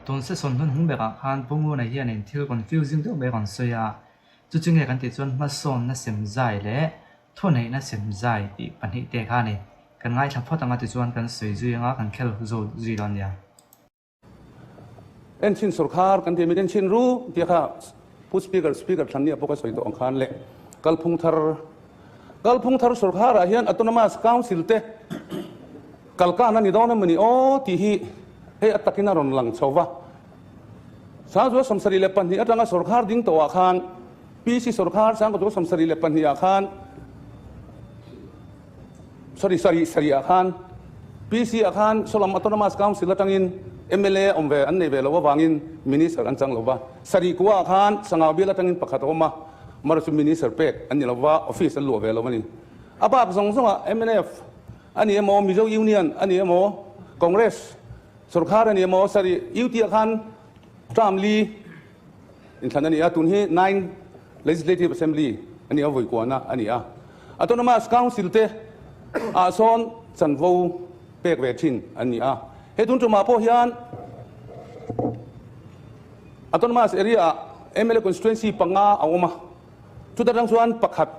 Tun session hnuhnung berah khan Pu Nguna hianin thil confusing deuh mai a rawn sawi a, chu chu nge kan tih chuan hmasawnna semzai leh thuneihna semzai tih pahnihte kha a ni. Kan ngaithla phawt anga tichuan kan sawi zui anga kan khel zo zui dawn nia. Enchhin sorkar kan tih mit enchhin ru tia kha Pu Speaker, Speaker thlanni ah pawh ka sawi tawh ang khan leh kalphung thar, kalphung thar sorkar ah hian Autonomous Council te kalkan a ni dawn emawni aw tih hi hei a takin a rawn lang chho va. Sangzua 72 atanga sorkar ding tawh ah khan PC sorkar Sangzua 72 ah khan Sorry, sarih sarih ah khan PC ah khan Solam Autonomous Council atangin mla awm ve an nei ve loh avangin Minister an chang lo va. Sarih kua ah khan Sangau bial atangin pakhat a awm a, mara chu Minister pek an ni lo va, office an luah ve lo a ni. A bak zawng zawng ah mnf a ni emaw, Mizo Union a ni emaw, Congress sorkar a ni emaw, sarih UT ah khan term li Inthlan a ni a, tun hi Nine Legislative Assembly a ni a, vawi kuahna a ni a. Autonomous Council te ah sawn chanvo pek ve thin an ni a. He tun tumah pawh hian Autonomous Area ah mla Constituency panga a awm a, chuta tang chuan pakhat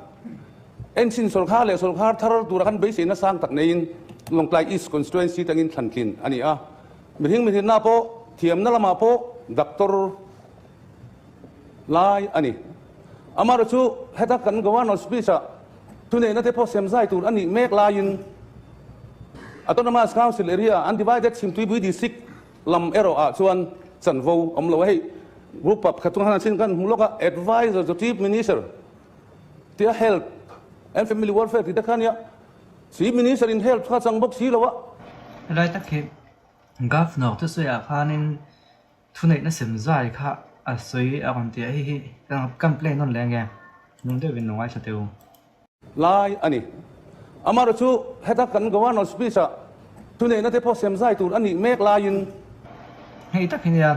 enchhin sawrkhar leh sawrkhar thar tura khan beiseina sang tak neiin Lawngtlai East Constituency tangin thlan tlin a ni a. Mihring mihrinna pawh thiamna lamah pawh doctor lai a ni. Amaherawhchu chu heta kan Governor speech ah thuneihna te pawh sem zai tur a nih mek laiin Autonomous Council area undivided Chhimtuipui District lam erawh ah chuan chanvo awm lo a. Hei group pa pakhat chungah khan an sin kan hmu lawk a, Advisor to Chief Minister tia Health and Family Welfare tih te kha nia. Chief Minister in help kha chang bawk si lo a. Helai tak hi Governor thusawiah khanin thuneihna sem zai kha a sawi a rawn ti a, hei hi kan play nawn leh ange, nung deuhin lo ngaithla teh u. Lai a ni. Amaherawhchu chu heta kan Governor speech ah thuneihna te pawh sem zai tur a nih mek laiin. Hei tak hi nia,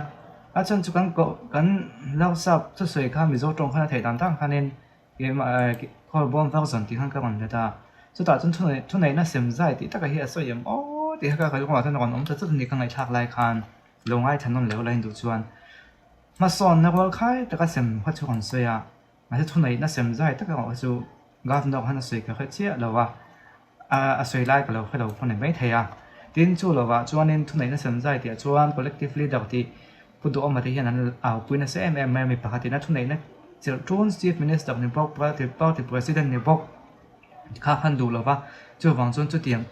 a chhan chu kan koh kan Lawsap thusawi kha Mizo tawng khan a theih dan dan khanin Keimah khawl bawm vak zawn tih khan ka rawn let a, chutah chuan thuneihna sem zai tih takah hi a sawi em aw tih kha ka kawngah chuan a rawn awm ta chut a ni ka ngaihthlak lai khan lo ngaithla nawn leh ula induh chuan hmasawnna rual khai taka sem kha chu rawn sawi a, mahse thuneihna sem zai taka erawh kha chu governor khan a sawi ka hre chiah lo a, a sawi lai ka lo hre lo pawh ni maithei a, tin chu lovah chuanin thuneihna sem zai tih ah chuan collective leader tih Pu Duhawma te hian an aupui nasa em em mai a, mi pakhatin a thuneihna chilh ṭun Chief Minister ni bawk, Party President ni bawk kha khan duh lo va, chuvang chuan chutiang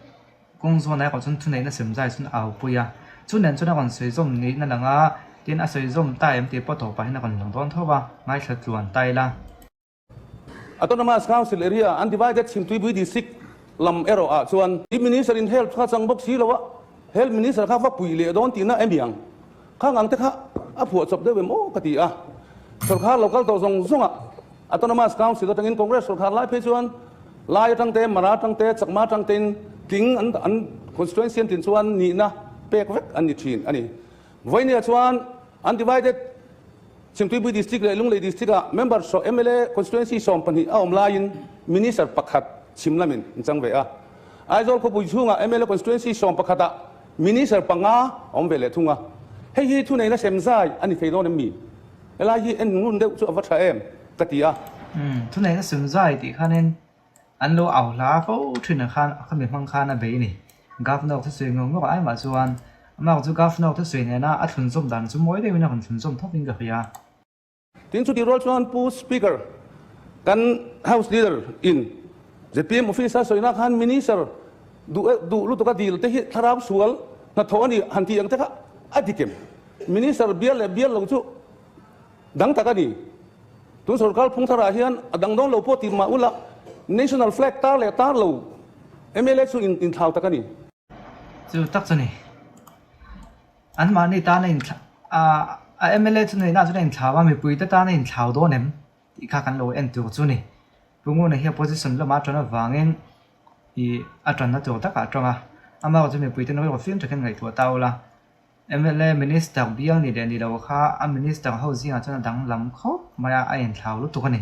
kawng zawnah erawh chuan thuneihna sem zai chuan a aupui a, chu nen chuan a rawn sawi zawm niin a lang a, tin a sawi zawm ta em tih pawh tawpah hian a rawn lang dawn tho va, ngaithla tluan ta ila. Autonomous Council area undivided Chhimtuipui District lam erawh ah chuan Chief Minister in Health kha chang bawk si lo a, Health Minister kha va pui leh dawn tihna em ang? Khang ang te kha a phuah chawp deuh em aw ka ti a. Sorkar lo kal tawh zawng zawng ah Autonomous Council atangin Congress sorkar lai phei chuan Lai atang te, Mara atang te, Chakma atang tein tling an an constituency an tin chuan nihna pek vek an ni thin a ni. Vawinia chuan undivided Chhimtuipui District leh Lunglei District ah member mla constituency 12 a awm laiin Minister pakhat chhim lamin an chang ve a. Aizawl khawpui chhungah mla constituency 11 ah Minister panga a awm ve leh thung a. Hei hi thuneihna sem zai a ni thei dawn em mi? Helai hi en ngun deuh chu a va tha em? ka ti a. Umm, thuneihna sem zai tih khanin An lo au hla fo thin ang khan khami hmang khan a bei a ni. Governor thusawi ngawk ngawk ai mah chuan amah chu Governor thusawi nena a thlunzawm dan chu mawi deuhin a rawn thlunzawm thawk in ka hria. Tin chutih rual chuan Pu Speaker, kan House Leader in zpm office a sawina khan Minister duh duh lutuk a dil te hi thlarau sual hnathawh a ni han tih ang te kha a dik em? Minister bial leh bial lo chu Dang tak a ni. Tun sorkar phung tharah hian a dang dawn lo pawh tih mah ula, National Flag tar leh tar lo mla chu inthlau tak a ni. Chu tak chu ni. Anmahni tana inthla a mla chu neihna chuan a inthlau a, mipuite tana inthlau dawn em tih kha kan lo en tur chu ni. Pu Nguna hi opposition lamah a ṭan avangin ih a ṭanna tur takah a ṭawng a, amah chu mipuite nawi rawh fim takin ngaihtuah ta ula. Mla Minister bial ni leh ni lo kha a Minister ho zingah chuan a danglam khawp mai a, a inthlau lutuk a ni.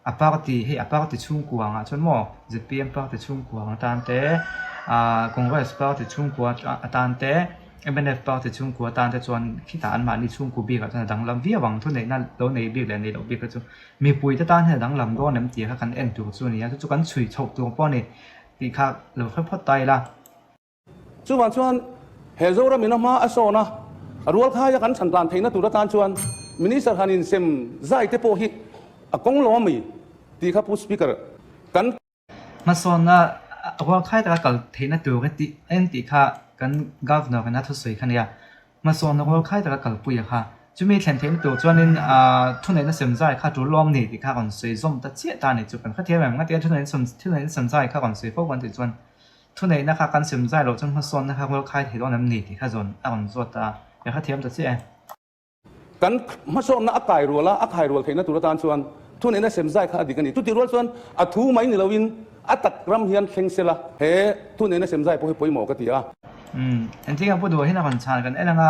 A party hei a party chhungkua angah chuan maw zpm party chhungkua ang atan te, ah Congress party chhungkua atan te. Mnf party chhungkua tan te chuan khitah anmahni chhungkua bikah chuan a danglam viau ang, thuneihna lo nei bik leh nei loh bik te chu mipuite tan hian a danglam dawn em tih kha kan en tur chu a ni a, chu chu kan chhui chhoh tur pawh a ni tih kha lo hre phawt ta ila. Chuvang chuan he Zoram in a hma a sawn a, a rual khaia kan chhan tlan theihna tur atan chuan Minister han insem zai te pawh hi a kawng lo a mi tih kha Pu Speaker kan Hmasawnna rual khai taka kal theihna tur tih en tih kha kan Governor in a thusawi kha nia. Hmasawnna rual khai taka kalpui a kha. Chumi thlen theihna tur chuanin thuneihna sem zai kha tul lawm ni tih kha rawn sawi zawm ta chiah ta a ni chu. Kan hrethiam em? Ngatinge thuneihna sem zai kha rawn sawi fo kan tih chuan thuneihna kha kan sem zai loh chuan hmasawnna kha rual khai thei dawn em ni tih kha zawn a rawn zawt ta a. Ka hrethiam ta chiah e. Kan hmasawnna a kai rual a, a khai rual theihna tur atan chuan thuneihna sem zai kha a dik a ni. Chutih rual chuan a thu mai ni loin a tak ram hian thleng sela he thuneihna sem zai pawh hi pawimawh ka ti a. Umm, engtin a pu duh hin a rawn chhan kan en anga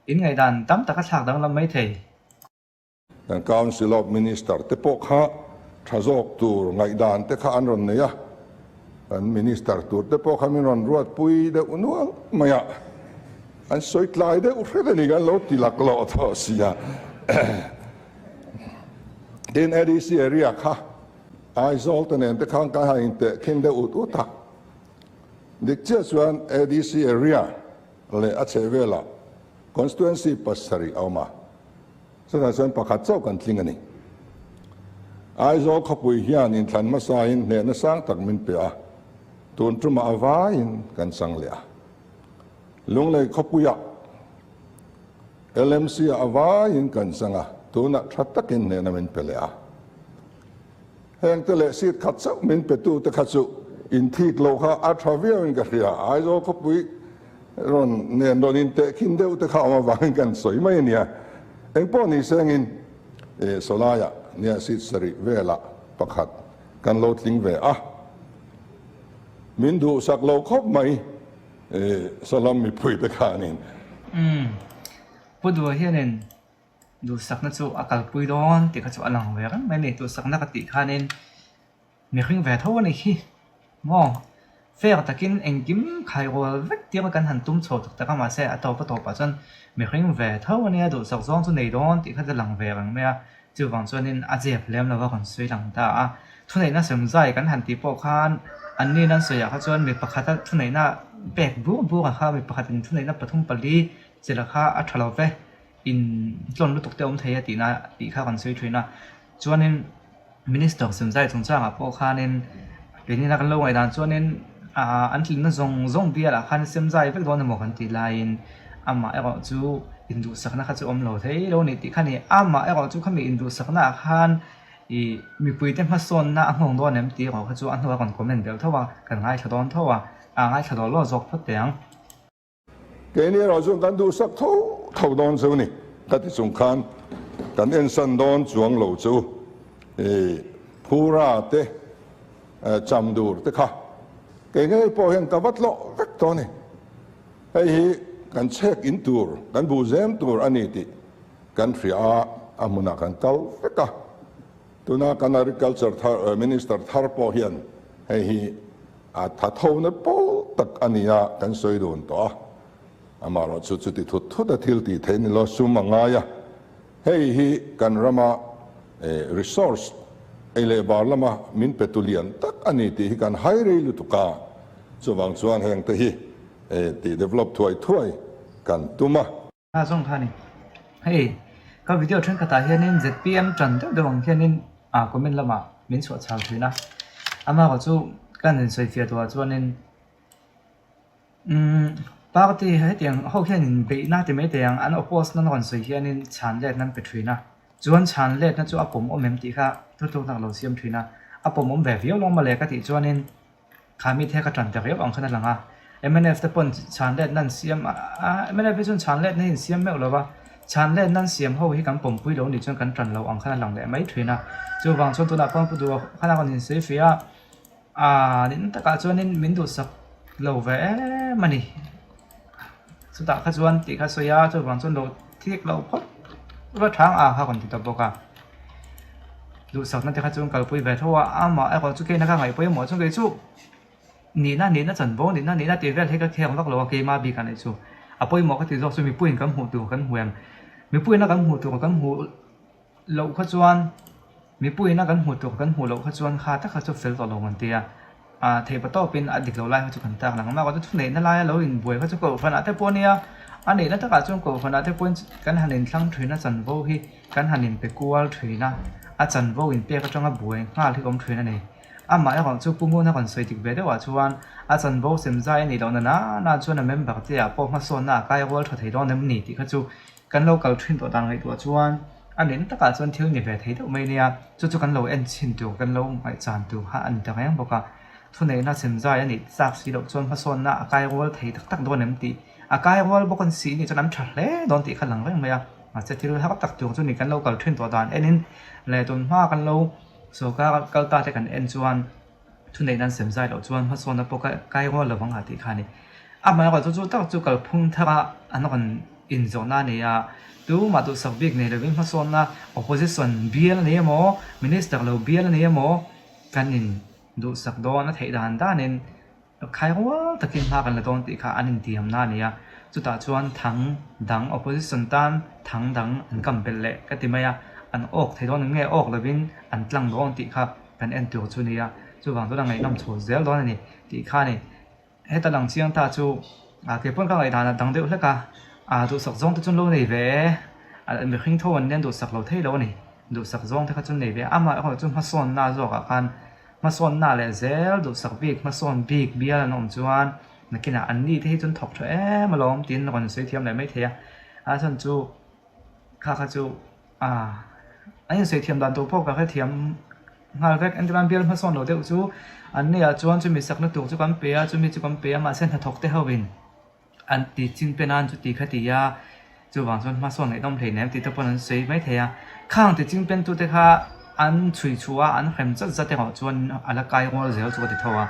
in ngaihdan tam tak a thlak danglam mai thei. Kan Council of Minister te pawh kha tha zawk tur ngaihdan te kha an rawn nei a, kan Minister tur te pawh kha min rawn ruatpui deuh nual mai a, an sawi tlai deuh hret a ni kan lo ti laklawh tawh si a. Tin, ADC area kha Aizawl te nen te khan kan han intehkhin deuh ut ut a, dik chiah chuan ADC area leh a chhehvelah Constituency pasarih a awm a. Chutah chuan pakhat chauh kan tling a ni. Aizawl khawpui hian inthlan hmasain hnehna sang tak min pe a, tun tumah a vaiin kan chang leh a. Lunglei khawpuiah LMC-ah a vaiin kan chang a, tunah tha takin hnehna min pe leh a. Hengte leh seat khat chauh min petute kha chu inthik loh kha a tha viauin ka hria. Aizawl khawpui rawn nen rawn intehkhin deuh te kha awm avangin kan sawi mai a nia. Engpawh ni sengin sawlaiah nia seat sarih velah pakhat kan lo tling ve a. Min duhsak lo khawp mai sawlam mipui te khanin. Umm. Pu Dua hianin Duhsakna chu a kalpui dawn tih kha chu a lang ve reng mai a ni. Duhsakna ka tih khanin mihring ve tho a ni khi maw? Fair takin engkim khairual vek tir a kan han tum chho tak tak a mahse a tawp a tawpah chuan mihring ve tho a nia duhsak zawng chu nei dawn tih kha chu a lang ve reng mai a. Chuvang chuanin a zep lem lova rawn sawi lang ta a. Thuneihna semzai kan han tih pawh khan anni nan sawiah kha chuan mi pakhata thuneihna pek bur bur a kha mi pakhatin thuneihna pathum pali chilh kha a tha lo ve. In tlawn lutuk te awm thei a tihna tih kha kan sawi thin a, chuanin minister Semzai chungchangah pawh khanin keini kan lo ngaihdan chuanin ah an tlinna zawng zawng bialah khan Semzai vek dawn emaw kan tih laiin amah erawh chu induhsakna kha chu awm lo thei lo a ni tih kha a ni. Amah erawh chu khami induhsakna ah khan ih mipuite hmasawnna a nghawng dawn em tih erawh kha chu a hnuah rawn comment belh tho a, kan ngaithla dawn tho a, a ngaithla dawn lawk zawk phawt teh ang. Keini erawh chuan kan duhsak tho tho dawn chu ni. Ka ti chung khan kan ensan dawn chuang lo chu i Phura te Chamdur te kha kei ngei pawh hian ka va tlawh vek tawh a ni. Hei hi kan chhek in tur, kan buhzem tur a ni tih kan hria a, a hmunah kan kal vek a. Tuna kan Agriculture thar Minister thar pawh hian hei hi a thathona pawl tak a ni a, kan sawi dun tawh a. Amaherawh chu chuti thut thut a thil tih theih ni lo sum a ngai a. Hei hi kan rama resource ei leh bar lama min pe tu lian tak a ni tih hi kan hai rei lutuk a. Chuvang chuan hengte hi tih develop thuai thuai kan tum a. A zawng kha a ni. Hei ka video thenkhatah hianin zpm tan deuh deuh ang hianin ah comment lamah min chhuah chau thin a. Amaherawh chu ka han insawifiah duhah chuanin umm party hetiang ho hianin beihna ti mai thei ang an oppose na rawn sawi hianin chhan letna an pe thin a. Chuan chhan letna chu a pawm awm em tih kha thuthlukna ka lo siam thin a. A pawm awm ve viau lo mawle ka tih chuanin. Kha mi the ka tan ta riau ang khan a lang a, mnf te pawn chhan let nan siam a, mnf hi chuan chhan let na hi an siam meuh lo va, chhan let nan siam ho hi kan pawmpui lo nih chuan kan tan lo ang khan a lang leh mai thin a, chuvang chuan tunah pawh pu duh khan a rawn insawi fih a, aaa nihna takah chuanin min duhsak lo ve em a ni, chutah kha chuan tih kha sawi a, chuvang chuan lo thik loh phawt va thang a kha rawn ti ta bawk a. Duhsakna te kha chu an kalpui ve tho a, amah erawh chu keina ka ngaih pawimawh chu kei chu nihna nihna chanvo nihna nihna tih vel hi ka kheng vak lo a keima bik a nih chu. A pawimawh ka tih zawk chu mipuiin kan hmuh tur kan hmu em? Mipuiin a kan hmuh tur kan hmuh loh kha chuan mipuiin a kan hmuh tur kan hmuh loh kha chuan kha tak kha chu fel tawh lo kan ti a. Ah theih pa tawpin a dik lo lai kha chu kan tak lang a, mahse thu neihna laia lo inbuai kha chu kohhranah te pawh a nia, a neihna takah chuan kohhranah te pawhin kan han inthlang thin a chanvo hi kan han inpe kual thin a, a chanvo inpek atanga buai nghal hi ka awm thin a ni. Amah erawh chu Pu Nguna rawn sawi dik ve deuhah chuan a chanvo semzai a nih lohna nana chuan a member te ah pawh hmasawnna a kai rual tha thei dawn em ni tih kha chu Kan lo kal thin tawh dan ngaihtuah chuan a nen takah chuan thil ni ve thei deuh mai nia, chu chu kan lo en chhin tur, kan lo ngaihchan tur kha a ni ta reng bawk a. Thuneihna semzai a nih chak si loh chuan hmasawnna a kai rual thei tak tak dawn em tih, a kai rual bawk an si nih chuan an tha hle dawn tih kha lang reng mai a. Mahse thil har tak tur chu ni kan lo kal thin tawh dan enin leh tun hma kan lo sorkar kal ta te kan en chuan thuneihna an semzai loh chuan hmasawnna pawh kai rual lo vang a tih kha a ni. Amaherawhchu chu tak chu kalphung thara an rawn inzawhna a ni a, tumah duhsak bik nei lovin hmasawnna opposition bial a ni emaw, minister lo bial a ni emaw kan in duhsak dawn a theih dan danin khai rual takin hma kan la dawn tih kha an intiamna a ni a. Chutah chuan thang dang opposition tan thang dang an kam belh leh ka ti mai a, an awk thei dawn nge awk lovin an tlang dawn tih kha kan en tur chu a ni a, chuvang chuan a ngaihnawm chho zel dawn a ni tih kha a ni. Heta lang chiang ta chu ah kei pawn ka ngaihdan a dang deuh hlek a, ah duhsak zawng te chu an lo nei ve e, mihring tho an nen duhsak lo thei lo a ni, duhsak zawng te kha chu an nei ve a, amah erawh chu hmasawnna zawkah khan hmasawnna leh zel duhsak bik hmasawn bik bial an awm chuan nakinah an ni te hi chu an thawk tha em alawm tiin rawn sawi thiam leh maithei a, a chhan chu kha kha chu ah an insawi thiam dan tur pawh ka hrethiam nghal vek. Engtilan bial hmasawn lo deuh chu an neiah chuan chumi sakna tur chu kan pe a, chumi chu kan pe a mahse hnathawk te ho in an ti chin pen a an chuti kha ti a, chuvang chuan hmasawn ngaihnawm hlei nem tih te pawn an sawi mai thei a. Khang ti ching pen tu te kha an chhui chhuah a, an hrem zat zat erawh chuan a la kai rual zel chu ka ti tho a.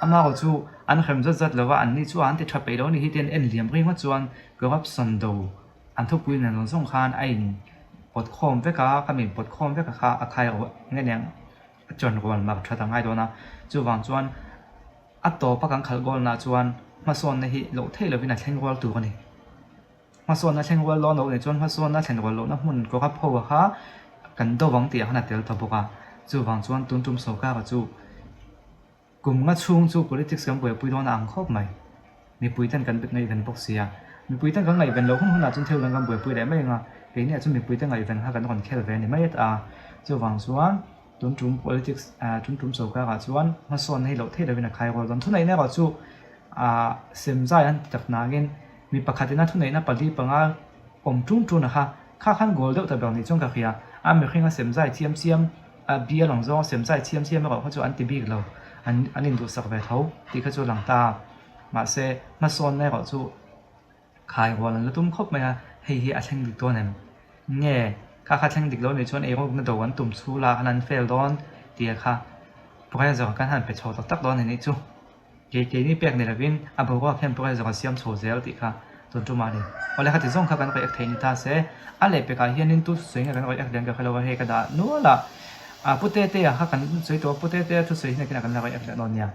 Amaherawh chu an hrem zat zat lo va, an ni chu an ti tha peih lo a ni hi tiin en liam ringawt chuan corruption do An thupui nen zawng zawng khan a in pawt khawm vek a, ka min pawt khawm vek a kha a khai ruah nge nen a chawn rual mar that a ngai dawn a, chuvang chuan a tawp a kan khalh goal nah chuan hmasawnna hi loh theih lovin a thleng rual tur a ni. Hmasawnna thleng rual dawn loh nih chuan hmasawnna thlen rual lohna hmun corrupt ho kha kan do vang tih ah khan a tel ta bawk a, chuvang chuan tun tum sorkar chu Kum nga chhung chu politics kan buaipui dawn a ang khawp mai. Mipui ten kan ngaihven bawk si a. Mipui ten kan ngaihven loh hun hunah chuan thil dang kan buaipui leh mai ang a. Keini ah chuan mipui te ngaihven kha kan rawn khel ve a ni mai a. Chuvang chuan tun tum politics tun tum sorkar ah chuan hmasawnna hi loh theih lovin a khai rual dawn. Thuneihna erawh chu ah semzai an ti tak nangin mi pakhatin a thuneihna pali panga awm ṭun ṭun a kha. Kha khan goal deuh ta ber nih chuan ka hria. A mihring a semzai chiam chiam. A bial ang zawng sem chai chiam chiam erawh kha chu an ti bik lo, an an induhsak ve tho tih kha chu a lang ta a. Mahse, hmasawnna erawh chu khai rual an la tum khawp mai a, hei hi a thleng dik dawn em? Nge, kha kha thleng dik lo nih chuan eirukna do an tum chhul a, an an fail dawn tih kha pressure kan han pe chho tak tak dawn a nih chu. Kei keini pek ni lovin a boruak hian pressure a siam chho zel tih kha tun tumah a ni. Awle khati zawng kha kan rawi ek thei ni ta se, a lehpekah hianin tu sawi nge kan rawi ek lian ka hre lo a, hei ka dah nual a, a pu Tetea kha kan sawi tawh a, pu Tetea thusawi hi nakinah kan la rawi ek leh dawn nia.